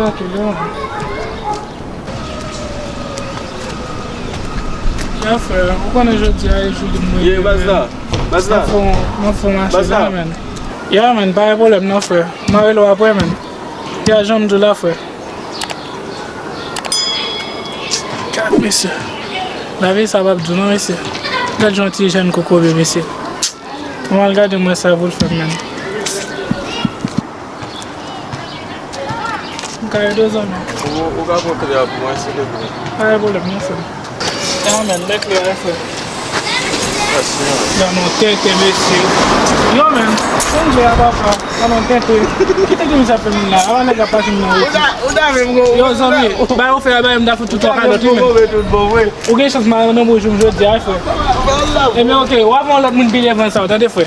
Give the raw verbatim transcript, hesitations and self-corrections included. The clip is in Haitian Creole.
Ok, non. Ya, frè, ou konnen jodi a e jou libre mwen. Ye, baz la. Baz la. Mwen fè yon, mwen fè yon mache la, man. Ya, man, pa gen pwoblèm non, frè. M a rele w apre, man. Ya, jan m di w la, frè. Gad, mesye. Lavi sa p ap di w non, mesye. Gad jan yon ti jèn kokobe, mesye. Mwen al gade mwen sa pou l fè m, man. M ka ede w, zanmi. Ou, ou ka pran kle a pou mwen, silvouplè? Pa gen pwoblèm, non, frè m. Ya, man, men kle a, frè. Mèsi, man. Nan non tenten, mesye. Yo, man, konn jwe a, papa. Nan non tenten. Ki tenten misye ap fè m la? Avan nèg la pase m nan wout. Ou ta, ou ta menm gon. Yo, zanmi, bay ou fè a, bay m ta fout tout yon kalòt, wi, man. Ou gen chans m a nan bouch ou jodi a, frè. Ebyen, ok, w ap yon lòt moun pi devan sa, w tande, frè?